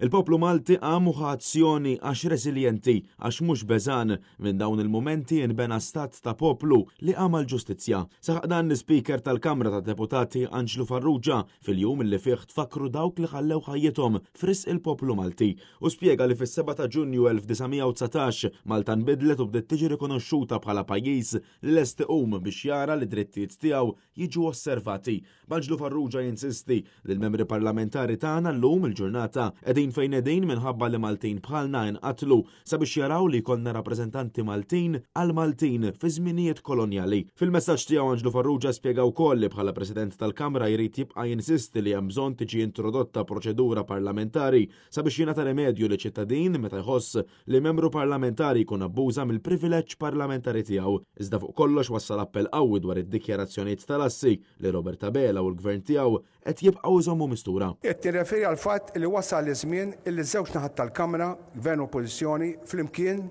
Il-poplu Malti qam u ħa azzjoni għax reżiljenti, għax mhux beżgħan. Minn dawn il-mumenti inbena stat ta' poplu li qam għall-ġustizzja. Saħaq dan l-Ispeaker tal-Kamra tad-Deputati Anġlu Farrugia fil-jum li fih tfakkru dawk li ħallew ħajjithom f'risq il-poplu Malti. Hu spjega li fis-7 ta' Ġunju 1919 Malta nbidlet u bdiet tiġi rikonoxxuta bħala pajjiż li lest iqum biex jara li d-drittijiet tiegħu jiġu osservati. B'Anġlu Farrugia jinsisti li l-membri parlamentari tagħna llum il-ġurnata qegħdin fejn qegħdin minħabba li Maltin bħalna inqatlu sabiex jaraw li jkollna rappreżentanti Maltin għal Maltin fi żminijiet kolonjali. Fil-messaġġ tiegħu Anġlu Farrugia spjega wkoll li bħala President tal-Kamra jrid jibqa' jinsisti li hemm bżonn tiġi introdotta proċedura parlamentari sabiex jingħata rimedju liċ-ċittadin meta jħoss li membru parlamentari jkun abbuża mill-privileġġ parlamentari tiegħu. Iżda fuq kollox wassal appell qawwi dwar id-dikjarazzjonijiet tal-assi li Robert Abela u l-Gvern tiegħu qed jibqgħu jżommu mistura. Qed nirreferi għall-fatt li wasal iż-żmien illi ż-żewġ naħat tal-Kamra, Gvern u Oppożizzjoni, flimkien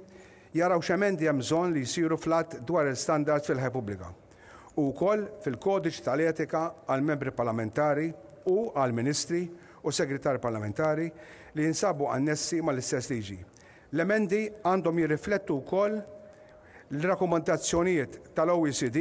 jaraw x'emendi hemm bżonn li jsiru fl-Att dwar il-Standards fil-Ħajja Pubblika u wkoll fil-Kodiċi tal-Etika għall-Membri Parlamentari u għall-Ministri u Segretarji Parlamentari li jinsabu annessi mal-istess liġi. L-emendi għandhom jirriflettu wkoll l-rakkomandazzjonijiet tal-OECD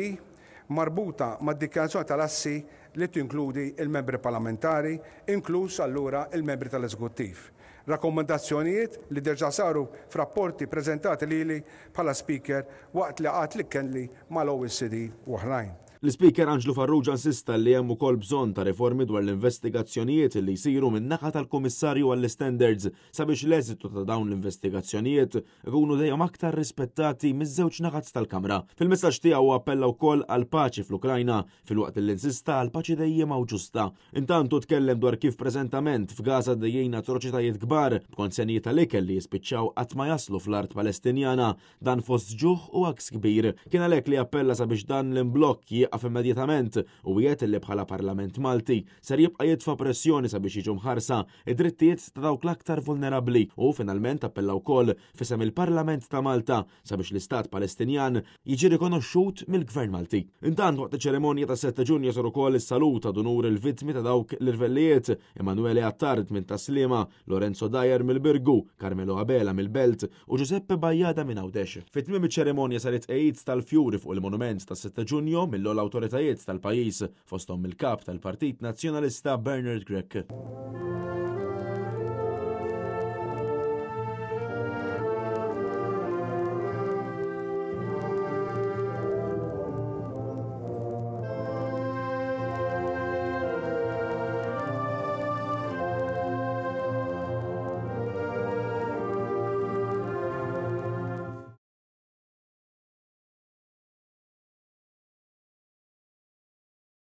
marbuta mad-dikjarazzjoni tal-assi li tinkludi l-Membri Parlamentari, inkluż allura l-membri tal-Eżekuttiv. Rakkomandazzjonijiet li diġà saru f'rapporti preżentati lili bħala Speaker waqt laqgħat li kelli mal-OECD u oħrajn. L-Ispeaker Anġlu Farrugia insista li hemm ukoll bżonn ta' riformi dwar l-investigazzjonijiet li jsiru min-naħa tal-Kummissarju għall-Istandards sabiex l-eżitu ta' dawn l-investigazzjonijiet ikunu dejjem aktar rispettati miż-żewġ naħat tal-Kamra. Fil-messaġġ tiegħu appella wkoll għal paċi fl-Ukrajna filwaqt li insista għal paċi dejjema u ġusta. Intant hu tkellem dwar kif preżentament f'Gaza għaddejjin atroċitajiet kbar b'konsenji tal-ikel li jispiċċaw qatt ma jaslu fl-art Palestinjana. Dan fost ġuħ u għaks kbir. Kien għalhekk li appella sabiex dan l-imblokk jieqaf immedjatament u wiegħed li bħala Parlament Malti ser jibqa' jitfa' pressjoni sabiex jiġu mħarsa id-drittijiet ta' dawk l-aktar vulnerabbli u finalment appella wkoll f'isem il-Parlament ta' Malta sabiex l-Istat Palestinjan jiġi rikonoxxut mill-Gvern Malti. Intant waqt iċ-ċerimonja tas-7 Ġunju sar ukoll is-salut ad unur il-vittmi ta' dawk l-irvellijiet, Emanuele Attard minn Tas-Sliema, Lorenzo Dyer mill-Birgu, Carmelo Abela mill-Belt u Giuseppe Bajada minn Għawdex. Fi tmiem iċ-ċerimonja sar it-tqegħid tal-fjuri fuq il-monument tas-6 Ġunju mill-ogħla awtoritajiet tal-pajjiż, fosthom mill-Kap tal-Partit Nazzjonalista Bernard Grech.